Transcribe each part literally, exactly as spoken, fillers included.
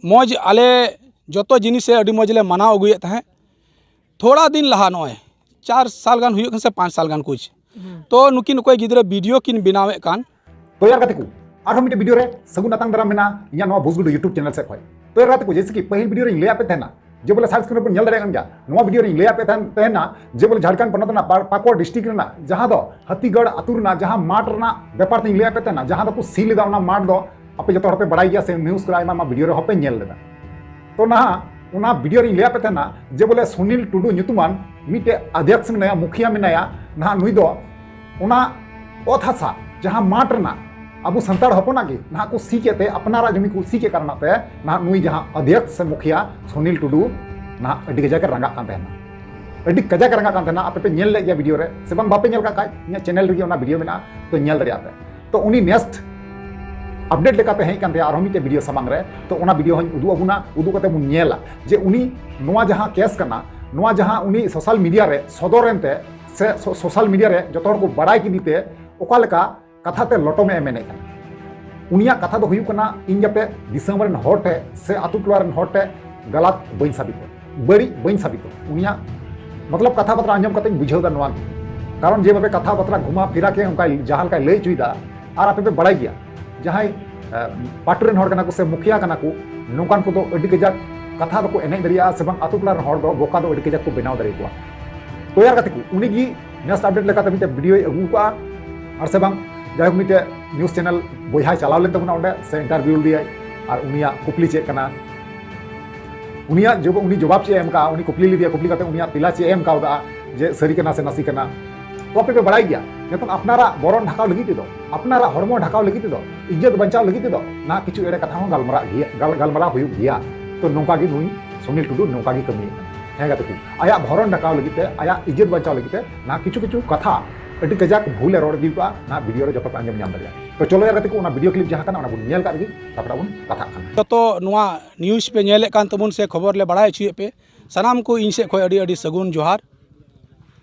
ᱢᱚᱡᱽ, ᱟᱞᱮ ᱡᱚᱛᱚ ᱡᱤᱱᱤᱥ ᱨᱮ ᱟᱹᱰᱤ ᱢᱚᱡᱽ ᱞᱮ ᱢᱟᱱᱟᱣ ᱟᱹᱜᱩᱭᱮᱫ ᱛᱟᱦᱮᱸᱫ᱾ ᱛᱷᱚᱲᱟ ᱫᱤᱱ ᱞᱟᱦᱟ, ᱱᱚᱜᱼᱚᱭ ᱪᱟᱨ ᱥᱟᱞ ᱜᱟᱱ ᱦᱩᱭᱩᱜ ᱠᱟᱱᱟ ᱥᱮ ᱯᱟᱸᱪ ᱥᱟᱞ ᱜᱟᱱ ᱠᱩᱪ, ᱛᱚ ᱱᱩᱠᱤᱱ ᱚᱠᱚᱭ ᱜᱤᱫᱽᱨᱟᱹ ᱵᱷᱤᱰᱤᱭᱳ ᱠᱤᱱ ᱵᱮᱱᱟᱣᱮᱫ ᱠᱟᱱ᱾ ᱛᱚ ᱭᱟᱨ ᱜᱟᱛᱮ ᱠᱚ, ᱟᱨᱦᱚᱸ ᱢᱤᱫᱴᱮᱱ ᱵᱷᱤᱰᱤᱭᱳ ᱨᱮ ᱥᱟᱹᱜᱩᱱ ᱟᱛᱟᱝ ᱫᱟᱨᱟᱢ ᱢᱮᱱᱟᱜᱼᱟ ᱤᱧᱟᱹᱜ ᱱᱚᱣᱟ ᱵᱩᱥᱜᱩᱰᱩ YouTube ᱪᱮᱱᱮᱞ ᱥᱮᱫ ᱠᱷᱚᱱ᱾ ᱛᱚ ᱭᱟᱨ ᱜᱟᱛᱮ ᱠᱚ, ᱡᱮᱭᱥᱮ ᱠᱤ ᱯᱟᱹᱦᱤᱞ ᱵᱷᱤᱰᱤᱭᱳ ᱨᱮᱧ ᱞᱟᱹᱭᱟᱫ ᱯᱮ ᱛᱟᱦᱮᱱᱟ, ᱡᱮ ᱵᱚᱞᱮ ᱥᱟᱭᱤᱰ ᱥᱠᱨᱤᱱ ᱨᱮᱵᱚᱱ ᱧᱮᱞ ᱫᱟᱲᱮᱭᱟᱜ ᱠᱟᱱ ᱜᱮᱭᱟ, ᱱᱚᱣᱟ ᱵᱷᱤᱰᱤᱭᱳ ᱨᱮᱧ ᱞᱟᱹᱭᱟᱫ ᱯᱮ ᱛᱟᱦᱮᱱ, ᱛᱟᱦᱮᱱᱟ ᱡᱮ ᱵᱚᱞᱮ ᱡᱷᱟᱲᱠᱷᱚᱸᱰ ᱯᱚᱱᱚᱛ ᱨᱮᱱᱟᱜ ᱯᱟ-, ᱯᱟᱠᱩᱲ ᱰᱤᱥᱴᱨᱤᱠᱴ ᱨᱮᱱᱟᱜ ᱡᱟᱦᱟᱸ ᱫᱚ ᱦᱟᱹᱛᱤᱜᱟᱲ ᱟᱹᱛᱩ ᱨᱮᱱᱟᱜ ᱡᱟᱦᱟᱸ ᱢᱟᱴᱷ ᱨᱮᱱᱟᱜ ᱵᱮᱯᱟᱨ ᱛᱮᱧ ᱞᱟᱹᱭᱟᱫ ᱯᱮ ᱛᱟᱦᱮᱱᱟ, ᱡᱟᱦᱟᱸ ᱫᱚᱠᱚ ᱥᱤ ᱞᱮᱫᱟ, ᱚᱱᱟ ᱢᱟᱴᱷ ᱫᱚ ᱟᱯᱮ ᱡᱚᱛᱚ ᱦᱚᱲ ᱯᱮ ᱵᱟᱲᱟᱭ ᱜᱮᱭᱟ ᱥᱮ ᱱᱤᱭᱩᱡᱽ ᱠᱚᱨᱮ ᱟᱭᱢᱟ ᱟᱭᱢᱟ ᱵᱷᱤᱰᱤᱭᱳ ᱨᱮᱦᱚᱸ ᱯᱮ ᱧᱮᱞ ᱞᱮᱫᱟ᱾ ᱛᱚ ᱱᱟᱦᱟᱜ ᱚᱱᱟ ᱵᱷᱤᱰᱤᱭᱳ ᱨᱤᱧ ᱞᱟᱹᱭᱟᱫ ᱯᱮ ᱛᱟᱦᱮᱱᱟ ᱡᱮ ᱵᱚᱞᱮ ᱥᱩᱱᱤᱞ ᱴᱩᱰᱩ ᱧᱩᱛᱩᱢᱟᱱ ᱢᱤᱫᱴᱮᱡ ᱟᱫᱷᱭᱚᱠᱥ ᱢᱮᱱᱟᱭᱟ, ᱢᱩᱠᱷᱤᱭᱟ ᱢᱮᱱᱟᱭᱟ, ᱱᱟᱦᱟᱜ ᱱᱩᱭ ᱫᱚ ᱚᱱᱟ ᱚᱛ ᱦᱟᱥᱟ ᱡᱟᱦᱟᱸ ᱢᱟᱴᱷ ᱨᱮᱱᱟᱜ ᱟᱵᱚ ᱥᱟᱱᱛᱟᱲ ᱦᱚᱯᱚᱱᱟᱜ ᱜᱮ ᱱᱟᱦᱟᱜ ᱠᱚ ᱥᱤ ᱠᱮᱫ ᱛᱮ, ᱟᱯᱱᱟᱨᱟᱜ ᱡᱚᱢᱤ ᱠᱚ ᱥᱤ ᱠᱮᱫ ᱠᱟᱨᱚᱱᱟᱜ ᱛᱮ ᱱᱟᱦᱟᱜ ᱱᱩᱭ ᱡᱟᱦᱟᱸ ᱟᱫᱷᱭᱚᱠᱥ ᱥᱮ ᱢᱩᱠᱷᱤᱭᱟ ᱥᱩᱱᱤᱞ ᱴᱩᱰᱩ ᱱᱟᱦᱟᱜ ᱟᱹᱰᱤ ᱠᱟᱡᱟᱠ ᱮ ᱨᱟᱸᱜᱟᱜ ᱠᱟᱱ ᱛᱟᱦᱮᱱᱟ, ᱟᱹᱰᱤ ᱠᱟᱡᱟᱠ ᱮ ᱨᱟᱸᱜᱟᱜ ᱠᱟᱱ ᱛᱟᱦᱮᱱᱟ᱾ ᱟᱯᱮ ᱯᱮ ᱧᱮᱞ ᱞᱮᱫ ᱜᱮᱭᱟ ᱵᱷᱤᱰᱤᱭᱳ ᱨᱮ, ᱥᱮ ᱵᱟᱝ ᱵᱟᱯᱮ ᱧᱮᱞ ᱠᱟᱜ ᱠᱷᱟᱡ ᱤᱧᱟᱹᱜ ᱪᱮᱱᱮᱞ ᱨᱮᱜᱮ ᱚᱱᱟ ᱵᱷᱤᱰᱤᱭᱳ ᱢᱮᱱᱟᱜᱼᱟ, ᱛᱚ ᱧᱮᱞ ᱫᱟᱲᱮᱭᱟᱜᱼᱟ ᱯᱮ᱾ ᱛᱚ ᱩᱱᱤ ᱱᱮᱠᱥᱴ ᱟᱯᱰᱮᱴ ᱞᱮᱠᱟᱛᱮ ᱦᱮᱡ ᱠᱟᱱ ᱛᱟᱭᱟ ᱟᱨᱦᱚᱸ ᱢᱤᱫᱴᱮᱡ ᱵᱷᱤᱰᱤᱭᱳ ᱥᱟᱢᱟᱝ ᱨᱮ, ᱛᱚ ᱚᱱᱟ ᱵᱷᱤᱰᱤᱭᱳ ᱦᱚᱸᱧ ᱩᱫᱩᱜ ᱟᱵᱚᱱᱟ, ᱩᱫᱩᱜ ᱠᱟᱛᱮ ᱵᱚᱱ ᱧᱮᱞᱟ ᱡᱮ ᱩᱱᱤ ᱱᱚᱣᱟ ᱡᱟᱦᱟᱸ ᱠᱮᱥ ᱠᱟᱱᱟ, ᱱᱚᱣᱟ ᱡᱟᱦᱟᱸ ᱩᱱᱤ ᱥᱳᱥᱟᱞ ᱢᱤᱰᱤᱭᱟ ᱨᱮ ᱥᱚᱫᱚᱨ ᱮᱱᱛᱮ ᱥᱮ ᱥᱳ-, ᱥᱳᱥᱟᱞ ᱢᱤᱰᱤᱭᱟ ᱨᱮ ᱡᱚᱛᱚ ᱦᱚᱲ ᱠᱚ ᱵᱟᱲᱟᱭ ᱠᱮᱫᱮ ᱛᱮ ᱚᱠᱟ ᱞᱮᱠᱟ ᱠᱟᱛᱷᱟ ᱛᱮ ᱞᱚᱴᱚᱢᱮ ᱮᱢ ᱮᱱᱮᱡ ᱠᱟᱱᱟ᱾ ᱩᱱᱤᱭᱟᱜ ᱠᱟᱛᱷᱟ ᱫᱚ ᱦᱩᱭᱩᱜ ᱠᱟᱱᱟ, ᱤᱧ ᱡᱟᱛᱮ ᱫᱤᱥᱚᱢ ᱨᱮᱱ ᱦᱚᱲ ᱴᱷᱮᱡ ᱥᱮ ᱟᱛᱳ ᱴᱚᱞᱟ ᱨᱮᱱ ᱦᱚᱲ ᱴᱷᱮᱡ ᱜᱟᱞᱟᱛ ᱵᱟᱹᱧ ᱥᱟᱵᱤᱛ, ᱵᱟᱹᱲᱤᱡ ᱵᱟᱹᱧ ᱥᱟᱵᱤᱛ᱾ ᱩᱱᱤᱭᱟᱜ ᱢᱚᱛᱞᱚᱵ ᱠᱟᱛᱷᱟ ᱵᱟᱛᱨᱟ ᱟᱸᱡᱚᱢ ᱠᱟᱛᱮᱧ ᱵᱩᱡᱷᱟᱹᱣ ᱮᱫᱟ ᱱᱚᱣᱟ ᱜᱮ᱾ ᱠᱟᱨᱚᱱ ᱡᱮᱵᱷᱟᱵᱮ ᱠᱟᱛᱷᱟ ᱵᱟᱛᱨᱟ ᱜᱷᱩᱢᱟ ᱯᱷᱤᱨᱟ ᱠᱮ ᱚᱱᱠᱟᱭ ᱡᱟᱦᱟᱸ ᱞᱮᱠᱟᱭ ᱞᱟᱹᱭ ᱦᱚᱪᱚᱭᱮᱫᱟ, ᱟᱨ ᱟᱯᱮ ᱯᱮ ᱵᱟᱲᱟᱭ ᱜᱮᱭᱟ ᱡᱟᱦᱟᱸᱭ, ᱮ, ᱯᱟᱹᱴᱩ ᱨᱮᱱ ᱦᱚᱲ ᱠᱟᱱᱟ ᱠᱚ ᱥᱮ ᱢᱩᱠᱷᱤᱭᱟ ᱠᱟᱱᱟ ᱠᱚ, ᱱᱚᱝᱠᱟᱱ ᱠᱚᱫᱚ ᱟᱹᱰᱤ ᱠᱟᱡᱟᱠ ᱠᱟᱛᱷᱟ ᱫᱚᱠᱚ ᱮᱱᱮᱡ ᱫᱟᱲᱮᱭᱟᱜᱼᱟ ᱥᱮ ᱵᱟᱝ, ᱟᱛᱳ ᱴᱚᱞᱟ ᱨᱮᱱ ᱦᱚᱲ ᱫᱚ ᱵᱚᱠᱟ ᱫᱚ ᱟᱹᱰᱤ ᱠᱟᱡᱟᱠ ᱠᱚ ᱵᱮᱱᱟᱣ ᱫᱟᱲᱮᱭᱟᱠᱚᱣᱟ᱾ ᱛᱚ ᱭᱟᱨ ᱜᱟᱛᱮ ᱠᱚ, ᱩᱱᱤ ᱜᱮ ᱱᱮᱠᱥᱴ ᱟᱯᱰᱮᱴ ᱞᱮᱠᱟᱛᱮ ᱢᱤᱫᱴᱮᱱ ᱵᱷᱤᱰᱤᱭᱳᱭ ᱟᱹᱜᱩ ᱠᱟᱜᱼᱟ, ᱟᱨ ᱥᱮ ᱵᱟᱝ ᱡᱟᱭᱦᱳᱠ ᱢᱤᱫᱴᱮᱡ ᱱᱤᱭᱩᱡᱽ ᱪᱮᱱᱮᱞ ᱵᱚᱭᱦᱟᱭ ᱪᱟᱞᱟᱣ ᱞᱮᱱ ᱛᱟᱵᱚᱱᱟ ᱚᱸᱰᱮ ᱥᱮ ᱤᱱᱴᱟᱨᱵᱷᱤᱭᱩ ᱞᱮᱫᱮᱭᱟᱭ, ᱟᱨ ᱩᱱᱤᱭᱟᱜ ᱠᱩᱠᱞᱤ ᱪᱮᱫ ᱠᱟᱱᱟ, ᱩᱱᱤᱭᱟᱜ ᱡᱚᱵ-, ᱩᱱᱤ ᱡᱚᱵᱟᱵ ᱪᱮᱫ ᱮ ᱮᱢ ᱠᱟᱜᱼᱟ, ᱩᱱᱤ ᱠᱩᱠᱞᱤ ᱞᱮᱫᱮᱭᱟ, ᱠᱩᱠᱞᱤ ᱠᱟᱛᱮ ᱩᱱᱤᱭᱟᱜ ᱛᱮᱞᱟ ᱪᱮᱫ ᱮ ᱮᱢ ᱠᱟᱣᱫᱟ ᱡᱮ ᱥᱟᱹᱨᱤ ᱠᱟᱱᱟ ᱥᱮ ᱱᱟᱥᱮ ᱠᱟᱱᱟ᱾ ᱛᱚ ᱟᱯᱮ ᱯᱮ ᱵᱟᱲᱟᱭ ᱜᱮᱭᱟ, ᱱᱤᱛᱚᱝ ᱟᱯᱱᱟᱨᱟᱜ ᱵᱚᱨᱚᱱ ᱰᱷᱟᱠᱟᱣ ᱞᱟᱹᱜᱤᱫ ᱛᱮᱫᱚ, ᱟᱯᱱᱟᱨᱟᱜ ᱦᱚᱲᱢᱚ ᱰᱷᱟᱠᱟᱣ ᱞᱟᱹᱜᱤᱫ ᱛᱮᱫᱚ, ᱤᱡᱽᱡᱚᱛ ᱵᱟᱧᱪᱟᱣ ᱞᱟᱹᱜᱤᱫ ᱛᱮᱫᱚ ᱱᱟᱦᱟᱜ ᱠᱤᱪᱷᱩ ᱮᱲᱮ ᱠᱟᱛᱷᱟ ᱦᱚᱸ ᱜᱟᱞᱢᱟᱨᱟᱜ ᱜᱮᱭᱟ, ᱜᱟᱞ-, ᱜᱟᱞᱢᱟᱨᱟᱣ ᱦᱩᱭᱩᱜ ᱜᱮᱭᱟ᱾ ᱛᱚ ᱱᱚᱝᱠᱟ ᱜᱮ ᱱᱩᱭ ᱥᱩᱱᱤᱞ ᱴᱩᱰᱩ ᱱᱚᱝᱠᱟ ᱜᱮ ᱠᱟᱹᱢᱤᱭᱮᱫ ᱠᱟᱱᱟ᱾ ᱦᱮᱸ ᱜᱟᱛᱮ ᱠᱚ, ᱟᱭᱟᱜ ᱵᱷᱚᱨᱚᱱ ᱰᱷᱟᱠᱟᱣ ᱞᱟᱹᱜᱤᱫ ᱛᱮ, ᱟᱭᱟᱜ ᱤᱡᱽᱡᱚᱛ ᱵᱟᱧᱪᱟᱣ ᱞᱟᱹᱜᱤᱫ ᱛᱮ ᱱᱟᱦᱟᱜ ᱠᱤᱪᱷᱩ ᱠᱤᱪᱷᱩ ᱠᱟᱛᱷᱟ ᱟᱹᱰᱤ ᱠᱟᱡᱟᱠ ᱵᱷᱩᱞ ᱮ ᱨᱚᱲ ᱤᱫᱤ ᱠᱟᱜᱼᱟ᱾ ᱱᱟᱦᱟᱜ ᱵᱷᱤᱰᱤᱭᱳ ᱨᱮ ᱡᱚᱛᱚ ᱯᱮ ᱟᱸᱡᱚᱢ ᱧᱟᱢ ᱫᱟᱲᱮᱭᱟᱜᱼᱟ᱾ ᱛᱚ ᱪᱚᱞᱚ ᱭᱟᱨ ᱜᱟᱛᱮ ᱠᱚ, ᱚᱱᱟ ᱵᱷᱤᱰᱤᱭᱳ ᱠᱞᱤᱯ ᱡᱟᱦᱟᱸ ᱠᱟᱱᱟ ᱚᱱᱟ ᱵᱚᱱ ᱧᱮᱞ ᱠᱟᱜ ᱨᱮᱜᱮ, ᱛᱟᱨᱯᱚᱨᱮ ᱵᱚᱱ ᱠᱟᱛᱷᱟᱜ ᱠᱟᱱᱟ᱾ ᱡᱚᱛᱚ ᱱᱚᱣᱟ ᱱᱤᱭᱩᱡᱽ ᱯᱮ ᱧᱮᱞᱮᱫ ᱠᱟᱱ ᱛᱟᱵᱚᱱ ᱥᱮ ᱠᱷᱚᱵᱚᱨ ᱞᱮ ᱵᱟᱲᱟᱭ ᱦᱚᱪᱚᱭᱮᱫ ᱯᱮ, ᱥᱟᱱᱟᱢ ᱠᱚ ᱤᱧ ᱥᱮᱫ ᱠᱷᱚᱱ ᱟᱹᱰᱤ ᱟᱹᱰᱤ ᱥᱟᱹᱜᱩᱱ ᱡᱚᱦᱟᱨ᱾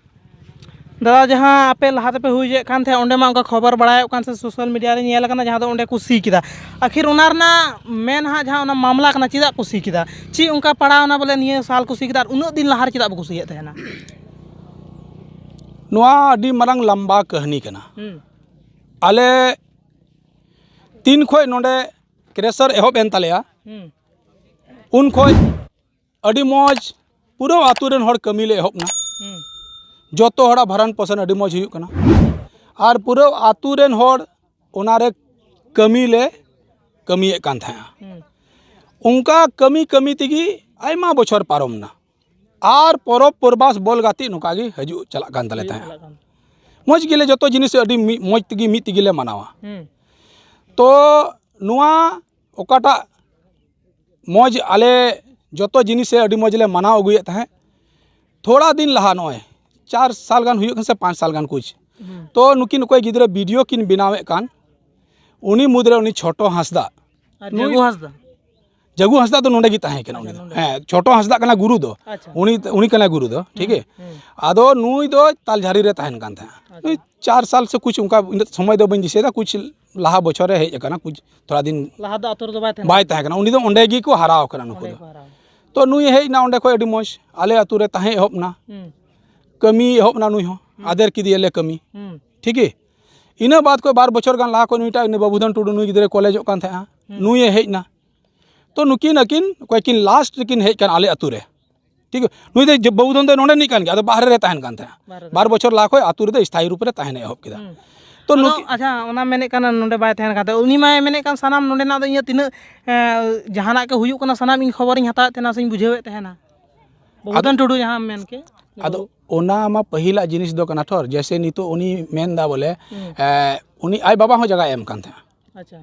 ᱫᱟᱫᱟ, ᱡᱟᱦᱟᱸ ᱟᱯᱮ ᱞᱟᱦᱟ ᱛᱮᱯᱮ ᱦᱩᱭ ᱦᱚᱪᱚᱭᱮᱫ ᱠᱟᱱ ᱛᱟᱦᱮᱸᱫ, ᱚᱸᱰᱮ ᱢᱟ ᱚᱱᱠᱟ ᱠᱷᱚᱵᱚᱨ ᱵᱟᱲᱟᱭᱚᱜ ᱠᱟᱱ ᱥᱮ ᱥᱳᱥᱟᱞ ᱢᱤᱰᱤᱭᱟ ᱨᱮ ᱧᱮᱞ ᱟᱠᱟᱱᱟ, ᱡᱟᱦᱟᱸ ᱫᱚ ᱚᱸᱰᱮ ᱠᱚ ᱥᱤ ᱠᱮᱫᱟ᱾ ᱟᱹᱠᱷᱤᱨ ᱚᱱᱟ ᱨᱮᱱᱟᱜ ᱢᱮᱱ ᱦᱟᱸᱜ ᱡᱟᱦᱟᱸ ᱚᱱᱟ ᱢᱟᱢᱞᱟ ᱠᱟᱱᱟ, ᱪᱮᱫᱟᱜ ᱠᱚ ᱥᱤ ᱠᱮᱫᱟ? ᱪᱮᱫ ᱚᱱᱠᱟ ᱯᱟᱲᱟᱣ ᱮᱱᱟ ᱵᱚᱞᱮ ᱱᱤᱭᱟᱹ ᱥᱟᱞ ᱠᱚ ᱥᱤ ᱠᱮᱫᱟ, ᱟᱨ ᱩᱱᱟᱹᱜ ᱫᱤᱱ ᱞᱟᱦᱟ ᱨᱮ ᱪᱮᱫᱟᱜ ᱵᱟᱠᱚ ᱥᱤᱭᱮᱫ ᱛᱟᱦᱮᱱᱟ? ᱱᱚᱣᱟ ᱟᱹᱰᱤ ᱢᱟᱨᱟᱝ ᱞᱟᱢᱵᱟ ᱠᱟᱹᱦᱱᱤ ᱠᱟᱱᱟ᱾ ᱦᱩᱸ᱾ ᱟᱞᱮ ᱛᱤᱱ ᱠᱷᱚᱡ ᱱᱚᱰᱮ ᱠᱨᱮᱥᱟᱨ ᱮᱦᱚᱵ ᱮᱱ ᱛᱟᱞᱮᱭᱟ, ᱦᱩᱸ᱾ ᱩᱱ ᱠᱷᱚᱡ ᱟᱹᱰᱤ ᱢᱚᱡᱽ ᱯᱩᱨᱟᱹ ᱟᱹᱛᱩ ᱨᱮᱱ ᱦᱚᱲ ᱠᱟᱹᱢᱤ ᱞᱮ ᱮᱦᱚᱵ ᱮᱱᱟ᱾ ᱦᱩᱸ᱾ ᱡᱚᱛᱚ ᱦᱚᱲᱟᱜ ᱵᱷᱟᱨᱟᱱ ᱯᱳᱥᱚᱱ ᱟᱹᱰᱤ ᱢᱚᱡᱽ ᱦᱩᱭᱩᱜ ᱠᱟᱱᱟ᱾ ᱟᱨ ᱯᱩᱨᱟᱹ ᱟᱹᱛᱩ ᱨᱮᱱ ᱦᱚᱲ ᱚᱱᱟᱨᱮ ᱠᱟᱹᱢᱤ ᱞᱮ ᱠᱟᱹᱢᱤᱭᱮᱫ ᱠᱟᱱ ᱛᱟᱦᱮᱸᱜᱼᱟ᱾ ᱦᱩᱸ᱾ ᱚᱱᱠᱟ ᱠᱟᱹᱢᱤ ᱠᱟᱹᱢᱤ ᱛᱮᱜᱮ ᱟᱭᱢᱟ ᱵᱚᱪᱷᱚᱨ ᱯᱟᱨᱚᱢ ᱮᱱᱟ᱾ ᱟᱨ ᱯᱚᱨᱚᱵᱽ ᱯᱚᱨᱵᱟᱥ ᱵᱚᱞ ᱜᱟᱛᱮᱜ ᱱᱚᱝᱠᱟ ᱜᱮ ᱦᱤᱡᱩᱜ ᱪᱟᱞᱟᱜ ᱠᱟᱱ ᱛᱟᱞᱮ ᱦᱩᱭᱩᱜ ᱛᱟᱦᱮᱸᱜᱼᱟ᱾ ᱪᱟᱞᱟᱜ ᱠᱟᱱ᱾ ᱢᱚᱡᱽ ᱜᱮᱞᱮ ᱡᱚᱛᱚ ᱡᱤᱱᱤᱥ ᱟᱹᱰᱤ ᱢᱤᱫ, ᱢᱚᱡᱽ ᱛᱮᱜᱮ ᱢᱤᱫ ᱛᱮᱜᱮ ᱞᱮ ᱢᱟᱱᱟᱣᱟ᱾ ᱦᱩᱸ᱾ ᱛᱚ ᱱᱚᱣᱟ ᱚᱠᱟᱴᱟᱜ ᱢᱚᱡᱽ, ᱟᱞᱮ ᱡᱚᱛᱚ ᱡᱤᱱᱤᱥ ᱨᱮ ᱟᱹᱰᱤ ᱢᱚᱡᱽ ᱞᱮ ᱢᱟᱱᱟᱣ ᱟᱹᱜᱩᱭᱮᱫ ᱛᱟᱦᱮᱸᱫ᱾ ᱛᱷᱚᱲᱟ ᱫᱤᱱ ᱞᱟᱦᱟ, ᱱᱚᱜᱼᱚᱭ ᱪᱟᱨ ᱥᱟᱞ ᱜᱟᱱ ᱦᱩᱭᱩᱜ ᱠᱟᱱᱟ ᱥᱮ ᱯᱟᱸᱪ ᱥᱟᱞ ᱜᱟᱱ ᱠᱩᱪ, ᱦᱩᱸ᱾ ᱛᱚ ᱱᱩᱠᱤᱱ ᱚᱠᱚᱭ ᱜᱤᱫᱽᱨᱟᱹ ᱵᱷᱤᱰᱤᱭᱳ ᱠᱤᱱ ᱵᱮᱱᱟᱣᱮᱫ ᱠᱟᱱ, ᱩᱱᱤ ᱢᱩᱫᱽᱨᱮ ᱩᱱᱤ ᱪᱷᱳᱴᱳ ᱦᱟᱸᱥᱫᱟ, ᱟᱨ ᱱᱩᱭ ᱡᱟᱹᱜᱩ ᱦᱟᱸᱥᱫᱟ? ᱡᱟᱹᱜᱩ ᱦᱟᱸᱥᱫᱟ ᱫᱚ ᱱᱚᱰᱮ ᱜᱮ ᱛᱟᱦᱮᱸ ᱠᱟᱱᱟ᱾ ᱟᱪᱪᱷᱟ, ᱩᱱᱤ ᱫᱚ ᱱᱚᱰᱮ᱾ ᱦᱮᱸ, ᱪᱷᱳᱴᱳ ᱦᱟᱸᱥᱫᱟ ᱠᱟᱱᱟ ᱜᱩᱨᱩ ᱫᱚ᱾ ᱟᱪᱪᱷᱟ᱾ ᱩᱱᱤ, ᱩᱱᱤ ᱠᱟᱱᱟᱭ ᱜᱩᱨᱩ ᱫᱚ, ᱴᱷᱤᱠ ᱦᱩᱸ, ᱜᱮ? ᱦᱩᱸ᱾ ᱟᱫᱚ ᱱᱩᱭ ᱫᱚ ᱛᱟᱞᱡᱷᱟᱨᱤ ᱨᱮ ᱛᱟᱦᱮᱱ ᱠᱟᱱ ᱛᱟᱦᱮᱸᱫ᱾ ᱟᱪᱪᱷᱟ᱾ ᱱᱩᱭ ᱪᱟᱨ ᱥᱟᱞ ᱥᱮ ᱠᱩᱪ, ᱚᱱᱠᱟ ᱤᱱᱟᱹᱜ ᱥᱚᱢᱚᱭ ᱫᱚ ᱵᱟᱹᱧ ᱫᱤᱥᱟᱹᱭᱮᱫᱟ, ᱠᱩᱪ ᱞᱟᱦᱟ ᱵᱚᱪᱷᱚᱨ ᱨᱮ ᱦᱮᱡ ᱟᱠᱟᱱᱟ, ᱠᱩᱪ ᱛᱷᱚᱲᱟ ᱫᱤᱱ ᱞᱟᱦᱟ ᱫᱚ ᱟᱹᱛᱩ ᱨᱮᱫᱚ ᱵᱟᱭ ᱛᱟᱦᱮᱱᱟ? ᱵᱟᱭ ᱛᱟᱦᱮᱸ ᱠᱟᱱᱟ᱾ ᱩᱱᱤ ᱫᱚ ᱚᱸᱰᱮ ᱜᱮᱠᱚ ᱦᱟᱨᱟ ᱟᱠᱟᱱᱟ ᱱᱩᱠᱩ ᱚᱸᱰᱮ ᱫᱚ᱾ ᱜᱮᱠᱚ ᱦᱟᱨᱟ ᱟᱠᱟᱱᱟ᱾ ᱛᱚ ᱱᱩᱭ ᱦᱮᱡ ᱮᱱᱟ ᱚᱸᱰᱮ ᱠᱷᱚᱡ, ᱟᱹᱰᱤ ᱢᱚᱡᱽ, ᱟᱞᱮ ᱟᱹᱛᱩ ᱨᱮ ᱛᱟᱦᱮᱸ ᱮᱦᱚᱵ ᱮᱱᱟ, ᱦᱩᱸ᱾ ᱠᱟᱹᱢᱤ ᱮᱦᱚᱵ ᱮᱱᱟ ᱱᱩᱭ ᱦᱚᱸ, ᱦᱩᱸ᱾ ᱟᱫᱮᱨ ᱠᱮᱫᱮᱭᱟᱞᱮ ᱠᱟᱹᱢᱤ, ᱦᱩᱸ᱾ ᱴᱷᱤᱠ ᱜᱮ᱾ ᱤᱱᱟᱹ ᱵᱟᱫ ᱠᱷᱚᱡ ᱵᱟᱨ ᱵᱚᱪᱷᱚᱨ ᱜᱟᱱ ᱞᱟᱦᱟ ᱠᱷᱚᱡ ᱱᱩᱭᱴᱟᱜ, ᱩᱱᱤ ᱵᱟᱹᱵᱩᱫᱷᱚᱱ ᱴᱩᱰᱩ, ᱱᱩᱭ ᱜᱤᱫᱽᱨᱟᱹ ᱠᱚᱞᱮᱡᱚᱜ ᱠᱟᱱ ᱛᱟᱦᱮᱸᱜᱼᱟ, ᱦᱩᱸ᱾ ᱱᱩᱭᱮ ᱦᱮᱡ ᱮᱱᱟ᱾ ᱛᱚ ᱱᱩᱠᱤᱱ ᱟᱹᱠᱤᱱ ᱚᱠᱚᱭ ᱠᱤᱱ ᱞᱟᱥᱴ ᱨᱮᱠᱤᱱ ᱦᱮᱡ ᱠᱟᱱᱟ ᱟᱞᱮ ᱟᱹᱛᱩ ᱨᱮ, ᱴᱷᱤᱠ ᱜᱮ᱾ ᱱᱩᱭ ᱫᱚ ᱡᱮ ᱵᱟᱹᱵᱩᱫᱷᱚᱱ ᱫᱚ ᱱᱚᱰᱮ ᱨᱤᱱᱤᱡ ᱠᱟᱱ ᱜᱮᱭᱟ, ᱟᱫᱚ ᱵᱟᱦᱨᱮ ᱨᱮ ᱛᱟᱦᱮᱱ ᱠᱟᱱ ᱛᱟᱦᱮᱸᱜᱼᱟ᱾ ᱵᱟᱦᱨᱮ ᱨᱮ᱾ ᱵᱟᱨ ᱵᱚᱪᱷᱚᱨ ᱞᱟᱦᱟ ᱠᱷᱚᱡ ᱟᱹᱛᱩ ᱨᱮᱫᱚ ᱥᱛᱷᱟᱭᱤ ᱨᱩᱯ ᱨᱮ ᱛᱟᱦᱮᱱ ᱮ ᱮᱦᱚᱵ ᱠᱮᱫᱟ᱾ ᱦᱩᱸ᱾ ᱛᱚ ᱟᱫᱚ ᱱᱩᱠᱤᱱ ᱟᱪᱪᱷᱟ, ᱚᱱᱟ ᱢᱮᱱᱮᱫ ᱠᱟᱱᱟ ᱱᱚᱰᱮ ᱵᱟᱭ ᱛᱟᱦᱮᱱ ᱠᱟᱱ ᱛᱟᱦᱮᱸ, ᱩᱱᱤ ᱢᱟᱭ ᱢᱮᱱᱮᱫ ᱠᱟᱱ ᱥᱟᱱᱟᱢ ᱱᱚᱰᱮᱱᱟᱜ ᱫᱚ ᱤᱧᱟᱹᱜ ᱛᱤᱱᱟᱹᱜ, ᱮᱸ, ᱡᱟᱦᱟᱱᱟᱜ ᱜᱮ ᱦᱩᱭᱩᱜ ᱠᱟᱱᱟ ᱥᱟᱱᱟᱢ ᱤᱧ ᱠᱷᱚᱵᱚᱨᱤᱧ ᱦᱟᱛᱟᱣᱮᱫ ᱛᱟᱦᱮᱱᱟ ᱥᱮᱧ ᱵᱩᱡᱷᱟᱹᱣᱮᱫ ᱛᱟᱦᱮᱱᱟ᱾ ᱟᱫᱚ ᱵᱟᱹᱵᱩᱫᱷᱚᱱ ᱴᱩᱰᱩ ᱡᱟᱦᱟᱸᱢ ᱢᱮᱱ ᱠᱮᱫ᱾ ᱟᱫᱚ ᱚᱱᱟ ᱢᱟ ᱯᱟᱹᱦᱤᱞᱟᱜ ᱡᱤᱱᱤᱥ ᱫᱚ ᱠᱟᱱᱟ ᱴᱷᱚᱨ, ᱡᱮᱭᱥᱮ ᱱᱤᱛᱚᱜ ᱩᱱᱤ ᱢᱮᱱ ᱮᱫᱟ ᱵᱚᱞᱮ, ᱦᱩᱸ᱾ ᱮ, ᱩᱱᱤ ᱟᱡ ᱵᱟᱵᱟ ᱦᱚᱸ ᱡᱟᱭᱜᱟᱭ ᱮᱢ ᱠᱟᱱ ᱛᱟᱦᱮᱸᱜᱼᱟ᱾ ᱟᱪᱪᱷᱟ᱾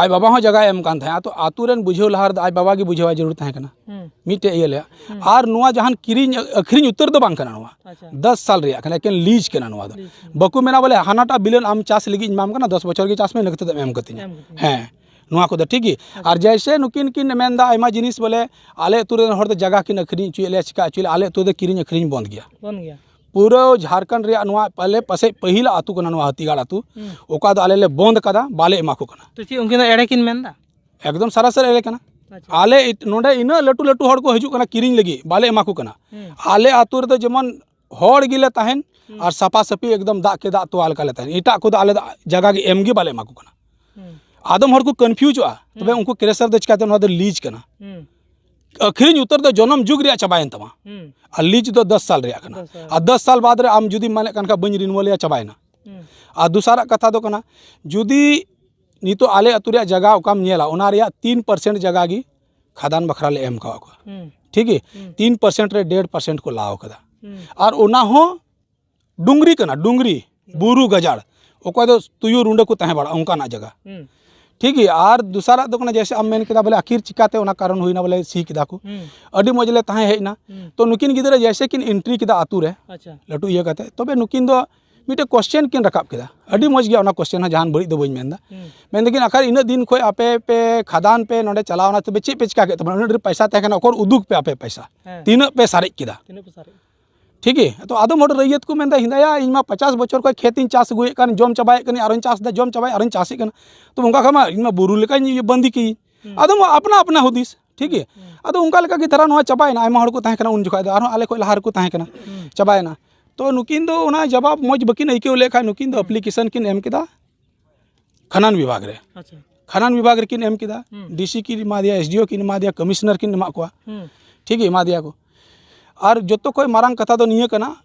ᱟᱡ ᱵᱟᱵᱟ ᱦᱚᱸ ᱡᱟᱭᱜᱟᱭ ᱮᱢ ᱠᱟᱱ ᱛᱟᱦᱮᱸᱜᱼᱟ, ᱛᱚ ᱟᱛᱳ ᱨᱮᱱ ᱵᱩᱡᱷᱟᱹᱣ ᱞᱟᱦᱟ ᱨᱮᱫᱚ ᱟᱡ ᱵᱟᱵᱟ ᱜᱮ ᱵᱩᱡᱷᱟᱹᱣᱟᱭ ᱡᱟᱹᱨᱩᱲ ᱛᱟᱦᱮᱸ ᱠᱟᱱᱟ᱾ ᱦᱩᱸ᱾ ᱢᱤᱫᱴᱮᱡ ᱤᱭᱟᱹ ᱞᱮᱭᱟ᱾ ᱦᱩᱸ᱾ ᱟᱨ ᱱᱚᱣᱟ ᱡᱟᱦᱟᱱ ᱠᱤᱨᱤᱧ ᱟᱹᱠᱷᱨᱤᱧ ᱩᱛᱟᱹᱨ ᱫᱚ ᱵᱟᱝ ᱠᱟᱱᱟ ᱱᱚᱣᱟ᱾ ᱟᱪᱪᱷᱟ᱾ ᱫᱚᱥ ᱥᱟᱞ ᱨᱮᱭᱟᱜ ᱠᱟᱱᱟ, ᱮᱠᱮᱱ ᱞᱤᱡᱽ ᱠᱟᱱᱟ ᱱᱚᱣᱟ ᱫᱚ᱾ ᱞᱤᱡᱽ ᱠᱟᱱᱟ᱾ ᱵᱟᱠᱚ ᱢᱮᱱᱟ ᱵᱚᱞᱮ ᱦᱟᱱᱟᱴᱟᱜ ᱵᱤᱞᱟᱹᱱ ᱟᱢ ᱪᱟᱥ ᱞᱟᱹᱜᱤᱫ ᱤᱧ ᱮᱢᱟᱢ ᱠᱟᱱᱟ, ᱫᱚᱥ ᱵᱚᱪᱷᱚᱨ ᱜᱮ ᱪᱟᱥ ᱢᱮ, ᱤᱱᱟᱹ ᱠᱟᱛᱮ ᱫᱚ ᱮᱢ ᱠᱟᱹᱛᱤᱧᱟ᱾ ᱮᱢ ᱠᱟᱹᱛᱤᱧᱟ᱾ ᱦᱮᱸ, ᱱᱚᱣᱟ ᱠᱚᱫᱚ ᱴᱷᱤᱠ ᱜᱮ᱾ ᱟᱪᱪᱷᱟ᱾ ᱟᱨ ᱡᱮᱭᱥᱮ ᱱᱩᱠᱤᱱ ᱠᱤᱱ ᱢᱮᱱᱫᱟ ᱟᱭᱢᱟ ᱡᱤᱱᱤᱥ ᱵᱚᱞᱮ ᱟᱞᱮ ᱟᱹᱛᱩ ᱨᱮᱱ ᱦᱚᱲ ᱫᱚ ᱡᱟᱭᱜᱟ ᱠᱤᱱ ᱟᱹᱠᱷᱨᱤᱧ ᱦᱚᱪᱚᱭᱮᱫ ᱞᱮᱭᱟ, ᱪᱤᱠᱟ ᱦᱚᱪᱚᱭᱮᱫ ᱞᱮᱭᱟ, ᱟᱞᱮ ᱟᱹᱛᱩ ᱫᱚ ᱠᱤᱨᱤᱧ ᱟᱹᱠᱷᱨᱤᱧ ᱵᱚᱱᱫ ᱜᱮᱭᱟ᱾ ᱵᱚᱱ ᱜᱮᱭᱟ᱾ ᱯᱩᱨᱟᱹ ᱡᱷᱟᱲᱠᱷᱚᱸᱰ ᱨᱮᱭᱟᱜ ᱱᱚᱣᱟ ᱯᱟᱞᱮ ᱯᱟᱥᱮᱡ ᱯᱟᱹᱦᱤᱞ ᱟᱹᱛᱩ ᱠᱟᱱᱟ ᱱᱚᱣᱟ ᱦᱟᱹᱛᱤᱜᱟᱲ ᱟᱹᱛᱩ᱾ ᱦᱩᱸ᱾ ᱚᱠᱟ ᱫᱚ ᱟᱞᱮ ᱞᱮ ᱵᱚᱱᱫ ᱠᱟᱫᱟ, ᱵᱟᱞᱮ ᱮᱢᱟ ᱠᱚ ᱠᱟᱱᱟ᱾ ᱛᱚ ᱪᱮᱫ ᱩᱱᱠᱤᱱ ᱫᱚ ᱮᱲᱮ ᱠᱤᱱ ᱢᱮᱱᱫᱟ? ᱮᱠᱫᱚᱢ ᱥᱟᱨᱟᱥᱟᱨ ᱮᱲᱮ ᱠᱟᱱᱟ᱾ ᱟᱪᱪᱷᱟ᱾ ᱟᱞᱮ ᱤᱛ-, ᱱᱚᱰᱮ ᱤᱱᱟᱹᱜ ᱞᱟᱹᱴᱩ ᱞᱟᱹᱴᱩ ᱦᱚᱲ ᱠᱚ ᱦᱤᱡᱩᱜ ᱠᱟᱱᱟ ᱠᱤᱨᱤᱧ ᱞᱟᱹᱜᱤᱫ, ᱵᱟᱞᱮ ᱮᱢᱟ ᱠᱚ ᱠᱟᱱᱟ᱾ ᱦᱩᱸ᱾ ᱟᱞᱮ ᱟᱹᱛᱩ ᱨᱮᱫᱚ ᱡᱮᱢᱚᱱ ᱦᱚᱲ ᱜᱮᱞᱮ ᱛᱟᱦᱮᱱ ᱦᱩᱸ᱾ ᱟᱨ ᱥᱟᱯᱷᱟ ᱥᱟᱹᱯᱷᱤ ᱮᱠᱫᱚᱢ ᱫᱟᱜ ᱠᱮ ᱫᱟᱜ ᱛᱚᱣᱟ ᱞᱮᱠᱟ ᱞᱮ ᱛᱟᱦᱮᱱ, ᱮᱴᱟᱜ ᱠᱚᱫᱚ ᱟᱞᱮ ᱫᱚ ᱡᱟᱭᱜᱟ ᱜᱮ ᱮᱢ ᱜᱮ ᱵᱟᱞᱮ ᱮᱢᱟ ᱠᱚ ᱠᱟᱱᱟ᱾ ᱦᱩᱸ᱾ ᱟᱫᱚᱢ ᱦᱚᱲ ᱠᱚ ᱠᱚᱱᱯᱷᱤᱭᱩᱡᱚᱜᱼᱟ, ᱛᱚᱵᱮ ᱦᱩᱸ᱾ ᱩᱱᱠᱩ ᱠᱨᱮᱥᱟᱨ ᱫᱚ ᱪᱤᱠᱟᱹᱛᱮ ᱱᱚᱣᱟ ᱫᱚ ᱞᱤᱡᱽ ᱠᱟᱱᱟ? ᱦᱩᱸ᱾ ᱟᱹᱠᱷᱨᱤᱧ ᱩᱛᱟᱹᱨ ᱫᱚ ᱡᱚᱱᱚᱢ ᱡᱩᱜᱽ ᱨᱮᱭᱟᱜ ᱪᱟᱵᱟᱭᱮᱱ ᱛᱟᱢᱟ᱾ ᱦᱩᱸ᱾ ᱟᱨ ᱞᱤᱡᱽ ᱫᱚ ᱫᱚᱥ ᱥᱟᱞ ᱨᱮᱭᱟᱜ ᱠᱟᱱᱟ᱾ ᱫᱚᱥ ᱥᱟᱞ᱾ ᱟᱨ ᱫᱚᱥ ᱥᱟᱞ ᱵᱟᱫᱽ ᱨᱮ ᱟᱢ ᱡᱩᱫᱤᱢ ᱢᱮᱱᱮᱫ ᱠᱟᱱ ᱠᱷᱟᱱ ᱵᱟᱹᱧ ᱨᱤᱱᱩᱣᱟᱞᱮᱭᱟ, ᱪᱟᱵᱟᱭᱮᱱᱟ᱾ ᱦᱩᱸ᱾ ᱟᱨ ᱫᱚᱥᱟᱨᱟᱜ ᱠᱟᱛᱷᱟ ᱫᱚ ᱠᱟᱱᱟ, ᱡᱩᱫᱤ ᱱᱤᱛᱚᱜ ᱟᱞᱮ ᱟᱹᱛᱩ ᱨᱮᱭᱟᱜ ᱡᱟᱭᱜᱟ ᱚᱠᱟᱢ ᱧᱮᱞᱟ, ᱚᱱᱟ ᱨᱮᱭᱟᱜ ᱛᱤᱱ ᱯᱟᱨᱥᱮᱱᱴ ᱡᱟᱭᱜᱟ ᱜᱮ ᱠᱷᱟᱫᱟᱱ ᱵᱟᱠᱷᱨᱟ ᱞᱮ ᱮᱢ ᱠᱟᱣᱟᱫ ᱠᱚᱣᱟ᱾ ᱦᱩᱸ᱾ ᱴᱷᱤᱠ ᱜᱮ? ᱦᱩᱸ᱾ ᱛᱤᱱ ᱯᱟᱨᱥᱮᱱᱴ ᱨᱮ ᱰᱮᱲ ᱯᱟᱨᱥᱮᱱᱴ ᱠᱚ ᱞᱟᱣ ᱠᱟᱫᱟ᱾ ᱦᱩᱸ᱾ ᱟᱨ ᱚᱱᱟ ᱦᱚᱸ ᱰᱩᱝᱨᱤ ᱠᱟᱱᱟ, ᱰᱩᱝᱨᱤ, ᱦᱩᱸ᱾ ᱵᱩᱨᱩ ᱜᱟᱡᱟᱲ, ᱚᱠᱚᱭ ᱫᱚ ᱛᱩᱭᱩ ᱨᱩᱸᱰᱟᱹ ᱠᱚ ᱛᱟᱦᱮᱸ ᱵᱟᱲᱟᱜᱼᱟ, ᱚᱱᱠᱟᱱᱟᱜ ᱡᱟᱭᱜᱟ᱾ ᱦᱩᱸ᱾ ᱴᱷᱤᱠ ᱜᱮᱭᱟ᱾ ᱟᱨ ᱫᱚᱥᱟᱨᱟᱜ ᱫᱚ ᱠᱟᱱᱟ, ᱡᱮᱭᱥᱮ ᱟᱢ ᱢᱮᱱ ᱠᱮᱫᱟ ᱵᱚᱞᱮ ᱟᱹᱠᱷᱤᱨ ᱪᱤᱠᱟᱛᱮ ᱚᱱᱟ ᱠᱟᱨᱚᱱ ᱦᱩᱭᱱᱟ ᱵᱚᱞᱮ ᱥᱤ ᱠᱮᱫᱟ ᱠᱚ᱾ ᱦᱩᱸ᱾ ᱟᱹᱰᱤ ᱢᱚᱡᱽ ᱞᱮ ᱛᱟᱦᱮᱸ ᱦᱮᱡ ᱮᱱᱟ᱾ ᱦᱩᱸ᱾ ᱛᱚ ᱱᱩᱠᱤᱱ ᱜᱤᱫᱽᱨᱟᱹ ᱡᱮᱭᱥᱮ ᱠᱤᱱ ᱮᱱᱴᱨᱤ ᱠᱮᱫᱟ ᱟᱹᱛᱩ ᱨᱮ, ᱟᱪᱪᱷᱟ᱾ ᱞᱟᱹᱴᱩ ᱤᱭᱟᱹ ᱠᱟᱛᱮ, ᱛᱚᱵᱮ ᱱᱩᱠᱤᱱ ᱫᱚ ᱢᱤᱫᱴᱮᱡ ᱠᱚᱥᱪᱮᱱ ᱠᱤᱱ ᱨᱟᱠᱟᱵ ᱠᱮᱫᱟ᱾ ᱟᱹᱰᱤ ᱢᱚᱡᱽ ᱜᱮᱭᱟ ᱚᱱᱟ ᱠᱚᱥᱪᱮᱱ ᱦᱚᱸ, ᱡᱟᱦᱟᱱ ᱵᱟᱹᱲᱤᱡ ᱫᱚ ᱵᱟᱹᱧ ᱢᱮᱱᱫᱟ᱾ ᱦᱩᱸ᱾ ᱢᱮᱱᱫᱟᱠᱤᱱ, "ᱟᱠᱷᱟᱡ ᱤᱱᱟᱹᱜ ᱫᱤᱱ ᱠᱷᱚᱡ ᱟᱯᱮ ᱯᱮ ᱠᱷᱟᱫᱟᱱ ᱯᱮ ᱱᱚᱰᱮ ᱪᱟᱞᱟᱣᱱᱟ, ᱛᱚᱵᱮ ᱪᱮᱫ ᱯᱮ ᱪᱤᱠᱟ ᱠᱮᱫ ᱛᱟᱵᱚᱱᱟ? ᱩᱱᱟᱹᱜ ᱰᱷᱮᱨ ᱯᱚᱭᱥᱟ ᱛᱟᱦᱮᱸ ᱠᱟᱱᱟ, ᱚᱠᱚᱨ ᱩᱫᱩᱜ ᱯᱮ ᱟᱯᱮ ᱯᱚᱭᱥᱟ? ᱦᱮᱸ᱾ ᱛᱤᱱᱟᱹᱜ ᱯᱮ ᱥᱟᱨᱮᱡ ᱠᱮᱫᱟ?" ᱛᱤᱱᱟᱹᱜ ᱯᱮ ᱥᱟᱨᱮᱡ? ᱴᱷᱤᱠ ᱜᱮ᱾ ᱛᱚ ᱟᱫᱚᱢ ᱦᱚᱲ ᱨᱟᱹᱭᱭᱟᱹᱛ ᱠᱚ ᱢᱮᱱᱫᱟ, "ᱦᱤᱸᱫᱟᱭᱟ, ᱤᱧ ᱢᱟ ᱯᱚᱪᱟᱥ ᱵᱚᱪᱷᱚᱨ ᱠᱷᱚᱡ ᱠᱷᱮᱛ ᱤᱧ ᱪᱟᱥ ᱟᱹᱜᱩᱭᱮᱫ ᱠᱟᱱ, ᱡᱚᱢ ᱪᱟᱵᱟᱭᱮᱫ ᱠᱟᱹᱱᱟᱹᱧ, ᱟᱨᱚᱧ ᱪᱟᱥ ᱮᱫᱟ, ᱡᱚᱢ ᱪᱟᱵᱟᱭᱮᱫ, ᱟᱨᱚᱧ ᱪᱟᱥᱮᱫ ᱠᱟᱱᱟ᱾ ᱛᱚ ᱚᱱᱠᱟ ᱠᱷᱟᱱ ᱢᱟ ᱤᱧ ᱢᱟ ᱵᱩᱨᱩ ᱞᱮᱠᱟᱧ ᱤᱭᱟᱹ ᱵᱟᱸᱫᱤ ᱠᱮᱭᱟᱹᱧ᱾" ᱦᱩᱸ᱾ ᱟᱫᱚ ᱢᱟ ᱟᱯᱱᱟ ᱟᱯᱱᱟ ᱦᱩᱫᱤᱥ, ᱴᱷᱤᱠ ᱜᱮ᱾ ᱦᱩᱸ᱾ ᱟᱫᱚ ᱚᱱᱠᱟ ᱞᱮᱠᱟ ᱜᱮ ᱫᱷᱟᱨᱟ ᱱᱚᱣᱟ ᱪᱟᱵᱟᱭᱮᱱᱟ᱾ ᱟᱭᱢᱟ ᱦᱚᱲ ᱠᱚ ᱛᱟᱦᱮᱸ ᱠᱟᱱᱟ ᱩᱱ ᱡᱚᱠᱷᱟᱡ ᱫᱚ, ᱟᱨᱦᱚᱸ ᱟᱞᱮ ᱠᱷᱚᱡ ᱞᱟᱦᱟ ᱨᱮᱠᱚ ᱛᱟᱦᱮᱸ ᱠᱟᱱᱟ, ᱦᱩᱸ᱾ ᱪᱟᱵᱟᱭᱮᱱᱟ᱾ ᱛᱚ ᱱᱩᱠᱤᱱ ᱫᱚ ᱚᱱᱟ ᱡᱟᱵᱟᱵ ᱢᱚᱡᱽ ᱵᱟᱹᱠᱤᱱ ᱟᱹᱭᱠᱟᱹᱣ ᱞᱮᱫ ᱠᱷᱟᱡ ᱱᱩᱠᱤᱱ ᱫᱚ ᱦᱩᱸ᱾ ᱟᱯᱞᱤᱠᱮᱥᱚᱱ ᱠᱤᱱ ᱮᱢ ᱠᱮᱫᱟ ᱠᱷᱟᱱᱟᱱ ᱵᱤᱵᱷᱟᱜᱽ ᱨᱮ᱾ ᱟᱪᱪᱷᱟ᱾ ᱠᱷᱟᱱᱟᱱ ᱵᱤᱵᱷᱟᱜᱽ ᱨᱮᱠᱤᱱ ᱮᱢ ᱠᱮᱫᱟ, ᱦᱩᱸ᱾ ᱰᱤ ᱥᱤ ᱠᱤᱱ ᱮᱢᱟ ᱫᱮᱭᱟ, ᱮᱥ ᱰᱤ ᱳ ᱠᱤᱱ ᱮᱢᱟ ᱫᱮᱭᱟ, ᱠᱚᱢᱤᱥᱚᱱᱟᱨ ᱠᱤᱱ ᱮᱢᱟᱜ ᱠᱚᱣᱟ᱾ ᱦᱩᱸ᱾ ᱴᱷᱤᱠ ᱜᱮ, ᱮᱢᱟ ᱫᱮᱭᱟ ᱠᱚ᱾ ᱟᱨ ᱡᱚᱛᱚ ᱠᱷᱚᱡ ᱢᱟᱨᱟᱝ ᱠᱟᱛᱷᱟ ᱫᱚ ᱱᱤᱭᱟᱹ ᱠᱟᱱᱟ,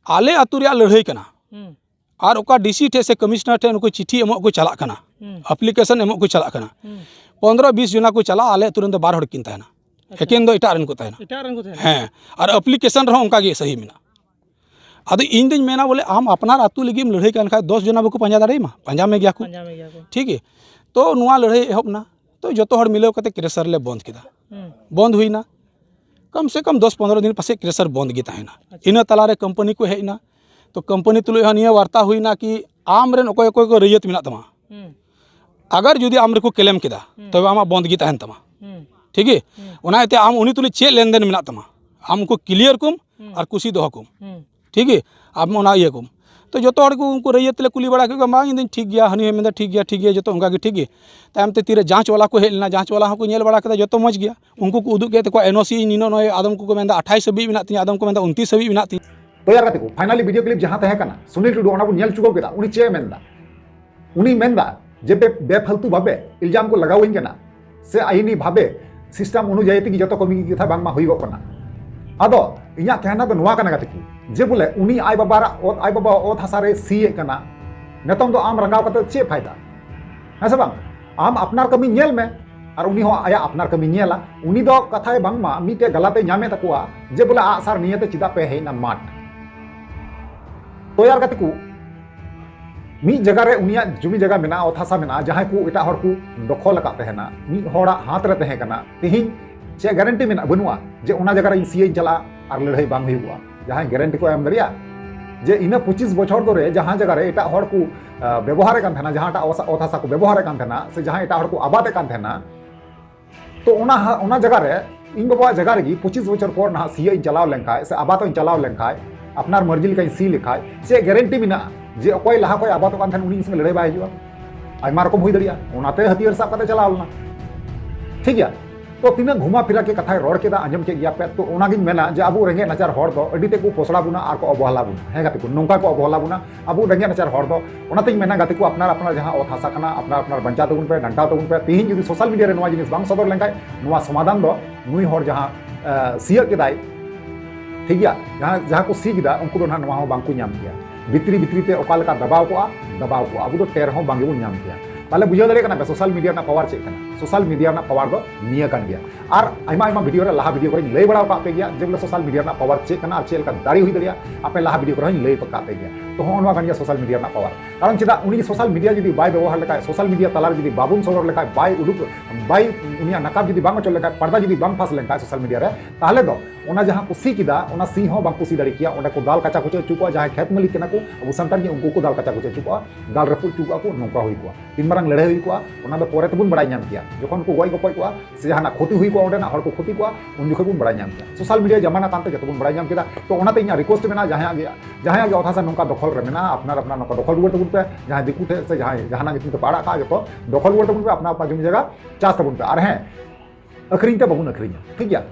ᱟᱞᱮ ᱟᱹᱛᱩ ᱨᱮᱭᱟᱜ ᱞᱟᱹᱲᱦᱟᱹᱭ ᱠᱟᱱᱟ᱾ ᱦᱩᱸ᱾ ᱟᱨ ᱚᱠᱟ ᱰᱤ ᱥᱤ ᱴᱷᱮᱡ ᱥᱮ ᱠᱚᱢᱤᱥᱚᱱᱟᱨ ᱴᱷᱮᱡ ᱱᱩᱠᱩ ᱪᱤᱴᱷᱤ ᱮᱢᱚᱜ ᱠᱚ ᱪᱟᱞᱟᱜ ᱠᱟᱱᱟ, ᱦᱩᱸ᱾ ᱟᱯᱞᱤᱠᱮᱥᱚᱱ ᱮᱢᱚᱜ ᱠᱚ ᱪᱟᱞᱟᱜ ᱠᱟᱱᱟ᱾ ᱦᱩᱸ᱾ ᱯᱚᱱᱫᱽᱨᱚ ᱵᱤᱥ ᱡᱚᱱᱟ ᱠᱚ ᱪᱟᱞᱟᱜᱼᱟ, ᱟᱞᱮ ᱟᱹᱛᱩ ᱨᱮᱱ ᱫᱚ ᱵᱟᱨ ᱦᱚᱲ ᱠᱤᱱ ᱛᱟᱦᱮᱱᱟ᱾ ᱟᱪᱪᱷᱟ᱾ ᱮᱠᱮᱱ ᱫᱚ ᱮᱴᱟᱜ ᱨᱮᱱ ᱠᱚ ᱛᱟᱦᱮᱱᱟ᱾ ᱮᱴᱟᱜ ᱨᱮᱱ ᱠᱚ ᱛᱟᱦᱮᱱᱟ? ᱦᱮᱸ, ᱟᱨ ᱟᱯᱞᱤᱠᱮᱥᱚᱱ ᱨᱮᱦᱚᱸ ᱚᱱᱠᱟ ᱜᱮ ᱥᱟᱹᱦᱤ ᱢᱮᱱᱟᱜᱼᱟ᱾ ᱟᱫᱚ ᱤᱧ ᱫᱚᱧ ᱢᱮᱱᱟ ᱵᱚᱞᱮ ᱟᱢ ᱟᱯᱱᱟᱨ ᱟᱹᱛᱩ ᱞᱟᱹᱜᱤᱫ ᱮᱢ ᱞᱟᱹᱲᱦᱟᱹᱭ ᱠᱟᱱ ᱠᱷᱟᱡ ᱫᱚᱥ ᱡᱚᱱᱟ ᱵᱟᱠᱚ ᱯᱟᱸᱡᱟ ᱫᱟᱲᱮᱭᱟᱢᱟ? ᱯᱟᱸᱡᱟ ᱢᱮ ᱜᱮᱭᱟ ᱠᱚ᱾ ᱯᱟᱸᱡᱟ ᱢᱮ ᱜᱮᱭᱟ ᱠᱚ᱾ ᱴᱷᱤᱠ ᱜᱮ᱾ ᱛᱚ ᱱᱚᱣᱟ ᱞᱟᱹᱲᱦᱟᱹᱭ ᱮᱦᱚᱵ ᱮᱱᱟ᱾ ᱛᱚ ᱡᱚᱛᱚ ᱦᱚᱲ ᱢᱤᱞᱟᱹᱣ ᱠᱟᱛᱮ ᱠᱨᱮᱥᱟᱨ ᱞᱮ ᱵᱚᱱᱫ ᱠᱮᱫᱟ᱾ ᱦᱩᱸ᱾ ᱵᱚᱱᱫ ᱦᱩᱭᱱᱟ᱾ ᱠᱚᱢ ᱥᱮ ᱠᱚᱢ ᱫᱚᱥ ᱯᱚᱱᱨᱚ ᱫᱤᱱ ᱯᱟᱥᱮᱡ ᱠᱨᱮᱥᱟᱨ ᱵᱚᱱᱫ ᱜᱮ ᱛᱟᱦᱮᱱᱟ᱾ ᱟᱪᱪᱷᱟ᱾ ᱤᱱᱟᱹ ᱛᱟᱞᱟᱨᱮ ᱠᱳᱢᱯᱟᱱᱤ ᱠᱚ ᱦᱮᱡ ᱮᱱᱟ᱾ ᱛᱚ ᱠᱳᱢᱯᱟᱱᱤ ᱛᱩᱞᱩᱡ ᱦᱚᱸ ᱱᱤᱭᱟᱹ ᱵᱟᱨᱛᱟ ᱦᱩᱭᱱᱟ ᱠᱤ ᱟᱢ ᱨᱮᱱ ᱚᱠᱚᱭ ᱚᱠᱚᱭ ᱠᱚ ᱨᱟᱹᱭᱟᱹᱛ ᱢᱮᱱᱟᱜ ᱛᱟᱢᱟ, ᱦᱩᱸ᱾ ᱟᱜᱟᱨ ᱡᱩᱫᱤ ᱟᱢ ᱨᱮᱠᱚ ᱠᱞᱮᱢ ᱠᱮᱫᱟ, ᱦᱩᱸ᱾ ᱛᱚᱵᱮ ᱟᱢᱟᱜ ᱵᱚᱱᱫ ᱜᱮ ᱛᱟᱦᱮᱱ ᱛᱟᱢᱟ᱾ ᱦᱩᱸ᱾ ᱴᱷᱤᱠ ᱜᱮ? ᱦᱩᱸ᱾ ᱚᱱᱟ ᱤᱭᱟᱹᱛᱮ ᱟᱢ ᱩᱱᱤ ᱛᱩᱞᱩᱡ ᱪᱮᱫ ᱞᱮᱱᱫᱮᱱ ᱢᱮᱱᱟᱜ ᱛᱟᱢᱟ, ᱟᱢ ᱩᱱᱠᱩ ᱠᱞᱤᱭᱟᱨ ᱠᱚᱢ ᱦᱩᱸ᱾ ᱟᱨ ᱠᱩᱥᱤ ᱫᱚᱦᱚ ᱠᱚᱢ᱾ ᱦᱩᱸ᱾ ᱴᱷᱤᱠ ᱜᱮ, ᱟᱢ ᱚᱱᱟ ᱤᱭᱟᱹ ᱠᱚᱢ᱾ ᱛᱚ ᱡᱚᱛᱚ ᱦᱚᱲ ᱠᱚ ᱩᱱᱠᱩ ᱨᱟᱹᱭᱟᱹᱛ ᱞᱮ ᱠᱩᱞᱤ ᱵᱟᱲᱟ ᱠᱮᱫ ᱠᱚᱣᱟ, ᱵᱟᱝ, ᱤᱧ ᱫᱚᱧ ᱴᱷᱤᱠ ᱜᱮᱭᱟ, ᱦᱟᱹᱱᱤ ᱦᱚᱸᱭ ᱢᱮᱱᱫᱟ ᱴᱷᱤᱠ ᱜᱮᱭᱟ, ᱴᱷᱤᱠ ᱜᱮᱭᱟ, ᱡᱚᱛᱚ ᱚᱱᱠᱟ ᱜᱮ ᱴᱷᱤᱠ ᱜᱮ᱾ ᱛᱟᱭᱚᱢ ᱛᱮ ᱛᱤᱨᱮ ᱡᱟᱸᱪ ᱵᱟᱞᱟ ᱠᱚ ᱦᱮᱡ ᱞᱮᱱᱟ, ᱡᱟᱸᱪ ᱵᱟᱞᱟ ᱦᱚᱸᱠᱚ ᱧᱮᱞ ᱵᱟᱲᱟ ᱠᱮᱫᱟ, ᱡᱚᱛᱚ ᱢᱚᱡᱽ ᱜᱮᱭᱟ᱾ ᱩᱱᱠᱩ ᱠᱚ ᱩᱫᱩᱜ ᱠᱮᱫ ᱛᱟᱠᱚᱣᱟ ᱮᱱ ᱳ ᱥᱤ, ᱱᱤᱱᱟᱹᱜ ᱱᱚᱜᱼᱚᱭ ᱟᱫᱚᱢ ᱠᱚᱠᱚ ᱢᱮᱱᱫᱟ ᱟᱴᱷᱟᱭᱤᱥ ᱦᱟᱹᱵᱤᱡ ᱢᱮᱱᱟᱜ ᱛᱤᱧᱟ, ᱟᱫᱚᱢ ᱠᱚ ᱢᱮᱱᱫᱟ ᱩᱱᱛᱤᱥ ᱦᱟᱹᱵᱤᱡ ᱢᱮᱱᱟᱜ ᱛᱤᱧᱟ᱾ ᱛᱚ ᱭᱟᱨ ᱜᱟᱛᱮ ᱠᱚ, finally video clip ᱡᱟᱦᱟᱸ ᱛᱟᱦᱮᱸ ᱠᱟᱱᱟ, ᱥᱩᱱᱤᱞ ᱴᱩᱰᱩ ᱚᱱᱟ ᱵᱚᱱ ᱧᱮᱞ ᱪᱩᱠᱟᱹᱣ ᱠᱮᱫᱟ, ᱩᱱᱤ ᱪᱮᱫ ᱮ ᱢᱮᱱᱫᱟ? ᱩᱱᱤ ᱢᱮᱱᱫᱟ ᱡᱮ ᱵᱮ-, ᱵᱮᱯᱷᱟᱞᱛᱩ ᱵᱷᱟᱵᱮ ᱤᱞᱡᱟᱢ ᱠᱚ ᱞᱟᱜᱟᱣᱟᱹᱧ ᱠᱟᱱᱟ, ᱥᱮ ᱟᱭᱤᱱᱤ ᱵᱷᱟᱵᱮ system ᱚᱱᱩᱡᱟᱭᱤ ᱛᱮᱜᱮ ᱡᱚᱛᱚ ᱠᱟᱹᱢᱤ ᱜᱮ ᱠᱟᱛᱷᱟ ᱵᱟᱝᱢᱟ ᱦᱩᱭᱩᱜᱚᱜ ᱠᱟᱱᱟ᱾ ᱟᱫᱚ ᱤᱧᱟᱹᱜ ᱠᱮᱦᱱᱟ ᱫᱚ ᱱᱚᱣᱟ ᱠᱟᱱᱟ ᱜᱟᱛᱮ ᱠᱚ, ᱡᱮ ᱵᱚᱞᱮ ᱩᱱᱤ ᱟᱡ ᱵᱟᱵᱟᱨᱟᱜ ᱚᱛ, ᱟᱡ ᱵᱟᱵᱟᱣᱟᱜ ᱚᱛ ᱦᱟᱥᱟ ᱨᱮ ᱥᱤᱭᱮᱫ ᱠᱟᱱᱟ, ᱱᱤᱛᱚᱝ ᱫᱚ ᱟᱢ ᱨᱟᱸᱜᱟᱣ ᱠᱟᱛᱮ ᱪᱮᱫ ᱯᱷᱟᱭᱫᱟ? ᱦᱮᱸ ᱥᱮ ᱵᱟᱝ? ᱟᱢ ᱟᱯᱱᱟᱨ ᱠᱟᱹᱢᱤ ᱧᱮᱞ ᱢᱮ, ᱟᱨ ᱩᱱᱤ ᱦᱚᱸ ᱟᱭᱟᱜ ᱟᱯᱱᱟᱨ ᱠᱟᱹᱢᱤ ᱧᱮᱞᱟ᱾ ᱩᱱᱤ ᱫᱚ ᱠᱟᱛᱷᱟᱭ ᱵᱟᱝᱢᱟ ᱢᱤᱫᱴᱮᱡ ᱜᱟᱞᱟᱛᱮ ᱧᱟᱢᱮᱫ ᱛᱟᱠᱚᱣᱟ ᱡᱮ ᱵᱚᱞᱮ ᱟᱜᱼᱥᱟᱨ ᱱᱤᱭᱟᱹᱛᱮ ᱪᱮᱫᱟᱜ ᱯᱮ ᱦᱮᱡ ᱮᱱᱟ ᱢᱟᱴᱷ᱾ ᱛᱚ ᱭᱟᱨ ᱜᱟᱛᱮ ᱠᱚ, ᱢᱤᱫ ᱡᱟᱭᱜᱟ ᱨᱮ ᱩᱱᱤᱭᱟᱜ ᱡᱩᱢᱤ ᱡᱟᱭᱜᱟ ᱢᱮᱱᱟᱜᱼᱟ, ᱚᱛ ᱦᱟᱥᱟ ᱢᱮᱱᱟᱜᱼᱟ, ᱡᱟᱦᱟᱸᱭ ᱠᱚ ᱮᱴᱟᱜ ᱦᱚᱲ ᱠᱚ ᱫᱚᱠᱷᱚᱞ ᱟᱠᱟᱫ ᱛᱟᱦᱮᱱᱟ, ᱢᱤᱫ ᱦᱚᱲᱟᱜ ᱦᱟᱛ ᱨᱮ ᱛᱟᱦᱮᱸ ᱠᱟᱱᱟ᱾ ᱛᱮᱦᱮᱧ ᱪᱮᱫ guarantee ᱢᱮᱱᱟᱜᱼᱟ? ᱵᱟᱹᱱᱩᱜᱼᱟ ᱡᱮ ᱚᱱᱟ ᱡᱟᱭᱜᱟ ᱨᱮ ᱤᱧ ᱥᱤᱭᱟᱹᱧ ᱪᱟᱞᱟᱜᱼᱟ ᱟᱨ ᱞᱟᱹᱲᱦᱟᱹᱭ ᱵᱟᱝ ᱦᱩᱭᱩᱜᱼᱟ᱾ ᱡᱟᱦᱟᱸᱭ guarantee ᱠᱚ ᱮᱢ ᱫᱟᱲᱮᱭᱟᱜᱼᱟ ᱡᱮ ᱤᱱᱟᱹ ᱯᱚᱸᱪᱤᱥ ᱵᱚᱪᱷᱚᱨ ᱫᱷᱚᱨᱮ ᱡᱟᱦᱟᱸ ᱡᱟᱭᱜᱟ ᱨᱮ ᱮᱴᱟᱜ ᱦᱚᱲ ᱠᱚ, ᱟᱸ, ᱵᱮᱵᱚᱦᱟᱨᱮᱫ ᱠᱟᱱ ᱛᱟᱦᱮᱱᱟ, ᱡᱟᱦᱟᱸᱴᱟᱜ ᱚᱥᱟ-, ᱚᱛ ᱦᱟᱥᱟ ᱠᱚ ᱵᱮᱵᱚᱦᱟᱨᱮᱫ ᱠᱟᱱ ᱛᱟᱦᱮᱱᱟ, ᱥᱮ ᱡᱟᱦᱟᱸ ᱮᱴᱟᱜ ᱦᱚᱲ ᱠᱚ ᱟᱵᱟᱫᱮᱫ ᱠᱟᱱ ᱛᱟᱦᱮᱱᱟ, ᱛᱚ ᱚᱱᱟ ᱦᱟ-, ᱚᱱᱟ ᱡᱟᱭᱜᱟ ᱨᱮ ᱤᱧ ᱵᱟᱵᱟᱣᱟᱜ ᱡᱟᱭᱜᱟ ᱨᱮᱜᱮ ᱯᱚᱸᱪᱤᱥ ᱵᱚᱪᱷᱚᱨ ᱯᱚᱨ ᱱᱟᱦᱟᱜ ᱥᱤᱭᱟᱹᱜ ᱤᱧ ᱪᱟᱞᱟᱣ ᱞᱮᱱᱠᱷᱟᱡ ᱥᱮ ᱟᱵᱟᱫᱚᱜ ᱤᱧ ᱪᱟᱞᱟᱣ ᱞᱮᱱᱠᱷᱟᱡ, ᱟᱯᱱᱟᱨ ᱢᱟᱹᱨᱡᱤ ᱞᱮᱠᱟᱧ ᱥᱤ ᱞᱮᱠᱷᱟᱡ, ᱪᱮᱫ guarantee ᱢᱮᱱᱟᱜᱼᱟ ᱡᱮ ᱚᱠᱚᱭ ᱞᱟᱦᱟ ᱠᱷᱚᱡ ᱟᱵᱟᱫᱚᱜ ᱠᱟᱱ ᱛᱟᱦᱮᱱ ᱩᱱᱤ ᱤᱧ ᱥᱚᱸᱜᱮ ᱞᱟᱹᱲᱦᱟᱹᱭ ᱵᱟᱭ ᱦᱤᱡᱩᱜᱼᱟ? ᱟᱭᱢᱟ ᱨᱚᱠᱚᱢ ᱦᱩᱭ ᱫᱟᱲᱮᱭᱟᱜᱼᱟ, ᱚᱱᱟᱛᱮ ᱦᱟᱹᱛᱭᱟᱹᱨ ᱥᱟᱵ ᱠᱟᱛᱮ ᱪᱟᱞᱟᱣ ᱞᱮᱱᱟ᱾ ᱴᱷᱤᱠ ᱜᱮᱭᱟ, ᱛᱚ ᱛᱤᱱᱟᱹᱜ ᱜᱷᱩᱢᱟ ᱯᱷᱤᱨᱟ ᱠᱮ ᱠᱟᱛᱷᱟᱭ ᱨᱚᱲ ᱠᱮᱫᱟ, ᱟᱸᱡᱚᱢ ᱠᱮᱫ ᱜᱮᱭᱟ ᱯᱮ᱾ ᱛᱚ ᱚᱱᱟᱜᱤᱧ ᱢᱮᱱᱟ ᱡᱮ ᱟᱵᱚ ᱨᱮᱸᱜᱮᱡ ᱱᱟᱪᱟᱨ ᱦᱚᱲ ᱫᱚ ᱟᱹᱰᱤ ᱛᱮᱫ ᱠᱚ ᱯᱚᱥᱲᱟ ᱵᱚᱱᱟ ᱟᱨ ᱠᱚ ᱚᱵᱚᱦᱮᱞᱟ ᱵᱚᱱᱟ᱾ ᱦᱮᱸ ᱜᱟᱛᱮ ᱠᱚ, ᱱᱚᱝᱠᱟ ᱠᱚ ᱚᱵᱚᱦᱮᱞᱟ ᱵᱚᱱᱟ ᱟᱵᱚ ᱨᱮᱸᱜᱮᱡ ᱱᱟᱪᱟᱨ ᱦᱚᱲ ᱫᱚ᱾ ᱚᱱᱟᱛᱤᱧ ᱢᱮᱱᱟ ᱜᱟᱛᱮ ᱠᱚ, ᱟᱯᱱᱟᱨ ᱟᱯᱱᱟᱨ ᱡᱟᱦᱟᱸ ᱚᱛ ᱦᱟᱥᱟ ᱠᱟᱱᱟ, ᱟᱯᱱᱟᱨ ᱟᱯᱱᱟᱨ ᱵᱟᱧᱪᱟᱣ ᱛᱟᱵᱚᱱ ᱯᱮ, ᱰᱟᱱᱴᱟᱣ ᱛᱟᱵᱚᱱ ᱯᱮ᱾ ᱛᱤᱦᱤᱧ ᱡᱩᱫᱤ social media ᱨᱮ ᱱᱚᱣᱟ ᱡᱤᱱᱤᱥ ᱵᱟᱝ ᱥᱚᱫᱚᱨ ᱞᱮᱱᱠᱷᱟᱡ ᱱᱚᱣᱟ ᱥᱚᱢᱟᱫᱷᱟᱱ ᱫᱚ ᱱᱩᱭ ᱦᱚᱲ ᱡᱟᱦᱟᱸ, ᱮ, ᱥᱤᱭᱟᱹᱜ ᱠᱮᱫᱟᱭ, ᱴᱷᱤᱠ ᱜᱮᱭᱟ, ᱡᱟᱦᱟᱸ, ᱡᱟᱦᱟᱸ ᱠᱚ ᱥᱤ ᱠᱮᱫᱟ ᱩᱱᱠᱩ ᱫᱚ ᱱᱟᱦᱟᱜ ᱱᱚᱣᱟ ᱦᱚᱸ ᱵᱟᱝ ᱠᱚ ᱧᱟᱢ ᱠᱮᱭᱟ᱾ ᱵᱷᱤᱛᱨᱤ ᱵᱷᱤᱛᱨᱤ ᱛᱮ ᱚᱠᱟ ᱞᱮᱠᱟ ᱫᱟᱵᱟᱣ ᱠᱚᱜᱼᱟ, ᱫᱟᱵᱟᱣ ᱠᱚᱜᱼᱟ, ᱟᱵᱚ ᱫᱚ ᱴᱮᱨ ᱦᱚᱸ ᱵᱟᱝ ᱜᱮᱵᱚᱱ ᱧᱟᱢ ᱠᱮᱭᱟ᱾ ᱛᱟᱦᱞᱮ ᱵᱩᱡᱷᱟᱹᱣ ᱫᱟᱲᱮᱭᱟᱜ ᱠᱟᱱᱟ ᱯᱮ social media ᱨᱮᱱᱟᱜ power ᱪᱮᱫ ᱠᱟᱱᱟ? Social media ᱨᱮᱱᱟᱜ power ᱫᱚ ᱱᱤᱭᱟᱹ ᱠᱟᱱ ᱜᱮᱭᱟ᱾ ᱟᱨ ᱟᱭᱢᱟ ᱟᱭᱢᱟ video ᱨᱮ, ᱞᱟᱦᱟ video ᱠᱚᱨᱮᱧ ᱞᱟᱹᱭ ᱵᱟᱲᱟ ᱟᱠᱟᱫ ᱯᱮ ᱜᱮᱭᱟ ᱡᱮ ᱵᱚᱞᱮ social media ᱨᱮᱱᱟᱜ power ᱪᱮᱫ ᱠᱟᱱᱟ ᱟᱨ ᱪᱮᱫ ᱞᱮᱠᱟ ᱫᱟᱲᱮ ᱦᱩᱭ ᱫᱟᱲᱮᱭᱟᱜᱼᱟ᱾ ᱟᱯᱮ ᱞᱟᱦᱟ video ᱠᱚᱨᱮ ᱦᱚᱸᱧ ᱞᱟᱹᱭ ᱟᱠᱟᱫ ᱯᱮ ᱜᱮᱭᱟ᱾ ᱛᱚ ᱦᱚᱸᱜᱼᱚ ᱱᱚᱣᱟ ᱠᱟᱱ ᱜᱮᱭᱟ ᱥᱳᱥᱟᱞ ᱢᱤᱰᱤᱭᱟ ᱨᱮᱱᱟᱜ ᱯᱟᱣᱟᱨ᱾ ᱠᱟᱨᱚᱱ ᱪᱮᱫᱟᱜ, ᱩᱱᱤ ᱥᱳᱥᱟᱞ ᱢᱤᱰᱤᱭᱟ ᱡᱩᱫᱤ ᱵᱟᱭ ᱵᱮᱵᱚᱦᱟᱨ ᱞᱮᱠᱷᱟᱡ, ᱥᱳᱥᱟᱞ ᱢᱤᱰᱤᱭᱟ ᱛᱟᱞᱟᱨᱮ ᱡᱩᱫᱤ ᱵᱟᱵᱚᱱ ᱥᱚᱫᱚᱨ ᱞᱮᱠᱷᱟᱡ, ᱵᱟᱭ ᱩᱰᱩᱠ, ᱵᱟᱭ, ᱩᱱᱤᱭᱟᱜ ᱱᱟᱠᱟᱵ ᱡᱩᱫᱤ ᱵᱟᱝ ᱚᱪᱚᱜ ᱞᱮᱠᱷᱟᱡ, ᱯᱟᱨᱫᱟ ᱡᱩᱫᱤ ᱵᱟᱝ ᱯᱷᱟᱥ ᱞᱮᱱᱠᱷᱟᱡ ᱥᱳᱥᱟᱞ ᱢᱤᱰᱤᱭᱟ ᱨᱮ, ᱛᱟᱦᱞᱮ ᱫᱚ ᱚᱱᱟ ᱡᱟᱦᱟᱸ ᱠᱚ ᱥᱤ ᱠᱮᱫᱟ, ᱚᱱᱟ ᱥᱤ ᱦᱚᱸ ᱵᱟᱝ ᱠᱚ ᱥᱤ ᱫᱟᱲᱮ ᱠᱮᱭᱟ᱾ ᱚᱸᱰᱮ ᱠᱚ ᱫᱟᱞ ᱠᱟᱪᱟ ᱠᱚᱪᱚ ᱦᱚᱪᱚ ᱠᱚᱣᱟ, ᱡᱟᱦᱟᱸᱭ ᱠᱷᱮᱛ ᱢᱟᱹᱞᱤᱠ ᱠᱟᱱᱟ ᱠᱚ, ᱟᱵᱚ ᱥᱟᱱᱛᱟᱲ ᱜᱮ, ᱩᱱᱠᱩ ᱠᱚ ᱫᱟᱞ ᱠᱟᱪᱟ ᱠᱚᱪᱚ ᱦᱚᱪᱚ ᱠᱚᱣᱟ, ᱫᱟᱞ ᱨᱟᱹᱯᱩᱫ ᱦᱚᱪᱚ ᱠᱚᱣᱟ ᱠᱚ, ᱱᱚᱝᱠᱟ ᱦᱩᱭ ᱠᱚᱜᱼᱟ᱾ ᱛᱤᱱ ᱢᱟᱨᱟᱝ ᱞᱟᱹᱲᱦᱟᱹᱭ ᱦᱩᱭ ᱠᱚᱜᱼᱟ, ᱚᱱᱟ ᱫᱚ ᱯᱚᱨᱮ ᱛᱮᱵᱚᱱ ᱵᱟᱲᱟᱭ ᱧᱟᱢ ᱠᱮᱭᱟ᱾ ᱡᱚᱠᱷᱚᱱ ᱠᱚ ᱜᱚᱡ ᱜᱚᱯᱚᱡ ᱠᱚᱜᱼᱟ ᱥᱮ ᱡᱟᱦᱟᱱᱟᱜ ᱠᱷᱚᱛᱤ ᱦᱩᱭ ᱠᱚᱜᱼᱟ, ᱚᱸᱰᱮᱱᱟᱜ ᱦᱚᱲ ᱠᱚ ᱠᱷᱚᱛᱤ ᱠᱚᱜᱼᱟ, ᱩᱱ ᱡᱚᱠᱷᱚᱱ ᱵᱚᱱ ᱵᱟᱲᱟᱭ ᱧᱟᱢ ᱠᱮᱭᱟ᱾ ᱥᱳᱥᱟᱞ ᱢᱤᱰᱤᱭᱟ ᱡᱟᱢᱟᱱᱟ ᱠᱟᱱᱛᱮ ᱡᱚᱛᱚ ᱵᱚᱱ ᱵᱟᱲᱟᱭ ᱧᱟᱢ ᱠᱮᱫᱟ᱾ ᱛᱚ ᱚᱱᱟᱛᱮ ᱤᱧᱟᱹᱜ ᱨᱤᱠᱩᱭᱮᱥᱴ ᱢᱮᱱᱟᱜᱼᱟ, ᱡᱟᱦᱟᱸᱭᱟᱜ ᱜᱮ, ᱡᱟᱦᱟᱸᱭᱟᱜ ᱜᱮ ᱚᱛ ᱦᱟᱥᱟ ᱱᱚᱝᱠᱟ ᱫᱚᱠᱷᱚᱞ ᱨᱮ ᱢᱮᱱᱟᱜᱼᱟ, ᱟᱯᱱᱟᱨ ᱟᱯᱱᱟᱨ ᱱᱚᱝᱠᱟ ᱫᱚᱠᱷᱚᱞ ᱨᱩᱣᱟᱹᱲ ᱛᱟᱵᱚᱱ ᱯᱮ᱾ ᱡᱟᱦᱟᱸᱭ ᱫᱤᱠᱩ ᱴᱷᱮᱱ ᱥᱮ ᱡᱟᱦᱟᱸᱭ ᱡᱟᱦᱟᱱᱟᱜ ᱧᱩᱛᱩᱢ ᱛᱮ ᱯᱮ ᱟᱲᱟᱜ ᱠᱟᱜᱼᱟ, ᱡᱚᱛᱚ ᱫᱚᱠᱷᱚᱞ ᱨᱩᱣᱟᱹᱲ ᱛᱟᱵᱚᱱ ᱯᱮ, ᱟᱯᱱᱟᱨ ᱟᱯᱱᱟᱨ ᱡᱚᱢᱤ ᱡᱟᱭᱜᱟ ᱪᱟᱥ ᱛᱟᱵᱚᱱ ᱯᱮ᱾ ᱟᱨ ᱦᱮᱸ, ᱟᱹᱠᱷᱨᱤᱧ ᱛᱮ ᱵᱟᱵᱚᱱ ᱟᱹᱠᱷᱨᱤᱧᱟ, ᱴᱷᱤᱠ ᱜᱮᱭᱟ?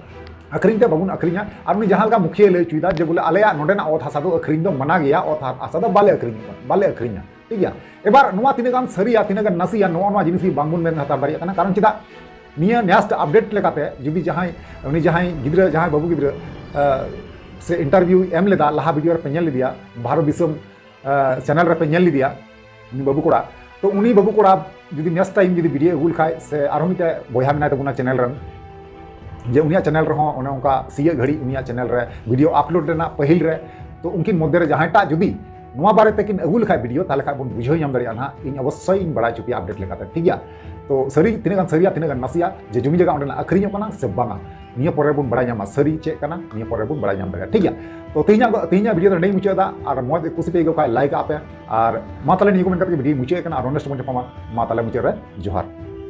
ᱟᱹᱠᱷᱨᱤᱧ ᱛᱮ ᱵᱟᱵᱚᱱ ᱟᱹᱠᱷᱨᱤᱧᱟ᱾ ᱟᱨ ᱩᱱᱤ ᱡᱟᱦᱟᱸ ᱞᱮᱠᱟ ᱢᱩᱠᱷᱤᱭᱟᱹ ᱞᱟᱹᱭ ᱦᱚᱪᱚᱭᱮᱫᱟ ᱡᱮ ᱵᱚᱞᱮ ᱟᱞᱮᱭᱟᱜ ᱱᱚᱰᱮᱱᱟᱜ ᱚᱛ ᱦᱟᱥᱟ ᱫᱚ ᱟᱹᱠᱷᱨᱤᱧ ᱫᱚ ᱢᱟᱱᱟ ᱜᱮᱭᱟ, ᱚᱛ ᱦᱟ-, ᱦᱟᱥᱟ ᱫᱚ ᱵᱟᱞᱮ ᱟᱹᱠᱷᱨᱤᱧ, ᱵᱟᱞᱮ ᱟᱹᱠᱷᱨᱤᱧᱟ, ᱴᱷᱤᱠ ᱜᱮᱭᱟ? ᱮᱵᱟᱨ ᱱᱚᱣᱟ ᱛᱤᱱᱟᱹᱜ ᱜᱟᱱ ᱥᱟᱹᱨᱤᱭᱟ, ᱛᱤᱱᱟᱹᱜ ᱜᱟᱱ ᱱᱟᱥᱮᱭᱟ, ᱱᱚᱜᱼᱚ ᱱᱚᱣᱟ ᱡᱤᱱᱤᱥ ᱜᱮ ᱵᱟᱝᱵᱚᱱ ᱢᱮᱱ ᱦᱟᱛᱟᱲ ᱫᱟᱲᱮᱭᱟᱜ ᱠᱟᱱᱟ᱾ ᱠᱟᱨᱚᱱ ᱪᱮᱫᱟᱜ, ᱱᱤᱭᱟᱹ ᱱᱮᱥᱴ ᱟᱯᱰᱮᱴ ᱞᱮᱠᱟᱛᱮ ᱡᱩᱫᱤ ᱡᱟᱦᱟᱸᱭ, ᱩᱱᱤ ᱡᱟᱦᱟᱸᱭ ᱜᱤᱫᱽᱨᱟᱹ, ᱡᱟᱦᱟᱸᱭ ᱵᱟᱹᱵᱩ ᱜᱤᱫᱽᱨᱟᱹ, ᱟᱸ, ᱥᱮ ᱤᱱᱴᱟᱨᱵᱷᱤᱭᱩ ᱮᱢ ᱞᱮᱫᱟ, ᱞᱟᱦᱟ ᱵᱷᱤᱰᱤᱭᱳ ᱨᱮᱯᱮ ᱧᱮᱞ ᱞᱮᱫᱮᱭᱟ, ᱵᱷᱟᱨᱚᱛ ᱫᱤᱥᱚᱢ, ᱟᱸ, ᱪᱮᱱᱮᱞ ᱨᱮᱯᱮ ᱧᱮᱞ ᱞᱮᱫᱮᱭᱟ, ᱩᱱᱤ ᱵᱟᱹᱵᱩ ᱠᱚᱲᱟ᱾ ᱛᱚ ᱩᱱᱤ ᱵᱟᱹᱵᱩ ᱠᱚᱲᱟ ᱡᱩᱫᱤ ᱱᱮᱠᱥᱴ ᱴᱟᱭᱤᱢ ᱡᱩᱫᱤ ᱵᱷᱤᱰᱤᱭᱳ ᱟᱹᱜᱩ ᱞᱮᱠᱷᱟᱡ, ᱥᱮ ᱟᱨᱦᱚᱸ ᱢᱤᱫᱴᱮᱡ ᱵᱚᱭᱦᱟ ᱢᱮᱱᱟᱭ ᱛᱟᱵᱚᱱᱟ ᱪᱮᱱᱮᱞ ᱨᱮᱱ, ᱡᱮ ᱩᱱᱤᱭᱟᱜ ᱪᱮᱱᱮᱞ ᱨᱮᱦᱚᱸ ᱚᱱᱮ ᱚᱱᱠᱟ ᱥᱤᱭᱟᱹᱜ ᱜᱷᱟᱹᱲᱤᱡ ᱩᱱᱤᱭᱟᱜ ᱪᱮᱱᱮᱞ ᱨᱮ ᱵᱷᱤᱰᱤᱭᱳ ᱟᱯᱞᱳᱰ ᱨᱮᱱᱟᱜ ᱯᱟᱹᱦᱤᱞ ᱨᱮ, ᱛᱚ ᱩᱱᱠᱤᱱ ᱢᱚᱫᱽᱫᱷᱮ ᱨᱮ ᱡᱟᱦᱟᱸᱭᱴᱟᱜ ᱡᱩᱫᱤ ᱱᱚᱣᱟ ᱵᱟᱨᱮ ᱛᱮᱠᱤᱱ ᱟᱹᱜᱩ ᱞᱮᱠᱷᱟᱡ ᱵᱷᱤᱰᱤᱭᱳ, ᱛᱟᱦᱞᱮ ᱠᱷᱟᱡ ᱵᱚᱱ ᱵᱩᱡᱷᱟᱹᱣ ᱧᱟᱢ ᱫᱟᱲᱮᱭᱟᱜᱼᱟ ᱱᱟᱦᱟᱜ᱾ ᱤᱧ ᱚᱵᱚᱥᱥᱳᱭ ᱤᱧ ᱵᱟᱲᱟᱭ ᱦᱚᱪᱚ ᱯᱮᱭᱟ ᱟᱯᱰᱮᱴ ᱞᱮᱠᱟᱛᱮ, ᱴᱷᱤᱠ ᱜᱮᱭᱟ? ᱛᱚ ᱥᱟᱹᱨᱤ, ᱛᱤᱱᱟᱹᱜ ᱜᱟᱱ ᱥᱟᱹᱨᱤᱭᱟ, ᱛᱤᱱᱟᱹᱜ ᱜᱟᱱ ᱱᱟᱥᱮᱭᱟ, ᱡᱮ ᱡᱩᱢᱤ ᱡᱟᱭᱜᱟ ᱚᱸᱰᱮᱱᱟᱜ ᱟᱹᱠᱷᱨᱤᱧᱚᱜ ᱠᱟᱱᱟ ᱥᱮ ᱵᱟᱝᱟ, ᱱᱤᱭᱟᱹ ᱯᱚᱨᱮ ᱵᱚᱱ ᱵᱟᱲᱟᱭ ᱧᱟᱢᱟ ᱥᱟᱹᱨᱤ ᱪᱮᱫ ᱠᱟᱱᱟ, ᱱᱤᱭᱟᱹ ᱯᱚᱨᱮ ᱵᱚᱱ ᱵᱟᱲᱟᱭ ᱧᱟᱢ ᱫᱟᱲᱮᱭᱟᱜᱼᱟ, ᱴᱷᱤᱠ ᱜᱮᱭᱟ? ᱛᱚ ᱛᱮᱦᱮᱧᱟᱜ, ᱛᱮᱦᱮᱧᱟᱜ ᱵᱷᱤᱰᱤᱭᱳ ᱫᱚ ᱱᱚᱸᱰᱮᱧ ᱢᱩᱪᱟᱹᱫ ᱮᱫᱟ᱾ ᱟᱨ ᱢᱚᱡᱽ ᱠᱩᱥᱤ ᱯᱮ ᱟᱹᱭᱠᱟᱹᱣ ᱠᱷᱟᱡ ᱞᱟᱭᱤᱠ ᱟᱜ ᱯᱮ᱾ ᱟᱨ ᱢᱟ ᱛᱟᱦᱞᱮ ᱱᱤᱭᱟᱹ ᱠᱚ ᱢᱮᱱ ᱠᱟᱛᱮ ᱜᱮ ᱵᱷᱤᱰᱤᱭᱳ ᱢᱩᱪᱟᱹᱫ ᱠᱟᱱᱟ᱾ ᱟᱨ ᱱᱮᱠᱥᱴ ᱵᱚᱱ ᱧᱟᱯᱟᱢᱟ᱾ ᱢᱟ ᱛᱟᱦᱞᱮ ᱢᱩᱪᱟᱹᱫ ᱨᱮ ᱡᱚᱦᱟᱨ᱾